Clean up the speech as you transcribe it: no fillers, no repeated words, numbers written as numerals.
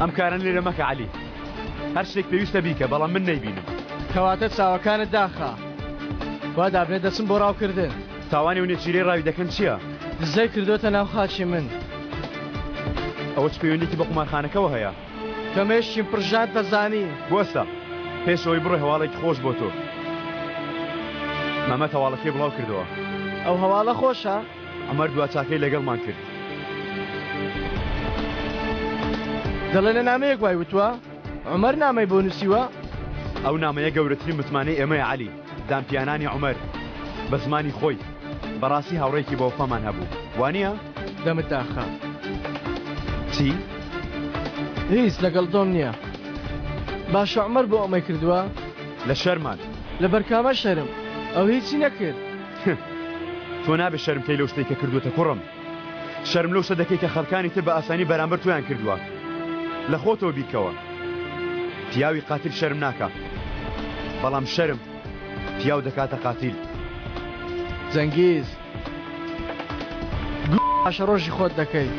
ئەم کارەن لێرە مەکە عەلی. هەر شتێک پێویستە بیکە بەڵام من نەیبینم. کەواتە چاوەکانت داخە. وا دابنێ دەچم بۆ ڕاوکردن. تاوانی و نێچیرەی ڕاوی دەکەن چییە؟ دزەی کردۆتە ناو خاکی من. ئەوە چ پەیوەندیەکی بە قومارخانەکەوە هەیە؟ کە مێشکیم پڕژاند دەزانی. بوەستە. پێش ئەوەی بڕۆی هەواڵێکی خۆش بۆ تۆ. مەمەد هەواڵەکەی بڵاو کردەوە. ئەو هەواڵە خۆشە؟ عومەر دوا چاکەی لەگەڵمان کرد. دەڵێ لە نامەیەک وای وتووە؟ عومەر نامەی بۆ نووسیوە؟ ئەو نامەیە گەورەترین متمانەی ئێمەیە عەلی، دانپیانانی عومەر بە زمانی خۆی. بەڕاستی هاوڕێیەکی بەوەفامان هەبوو، وانییە؟ دەمت داخە. چی؟ هیچ لەگەڵ تۆم نییە. باشە عومەر بۆ ئەمەی کردووە؟ لە شەرمان. لەبەر کامە شەرم؟ ئەو هیچی نەکرد. تۆ نابێ شەرم کەی لەو شتەی کە کردووتە کوڕم. شەرم لەو شتە دەکەی کە خەڵکانی تر بە ئاسانی بەرامبەر تۆیان کردووە. لە خۆتەوە بیرکەوە. پیاوی قاتیل شەرم ناکا. بەڵام شەرم پیاو دەکاتە قاتیل. جەنگیز گو باشە ڕۆژی خۆت دەکەی.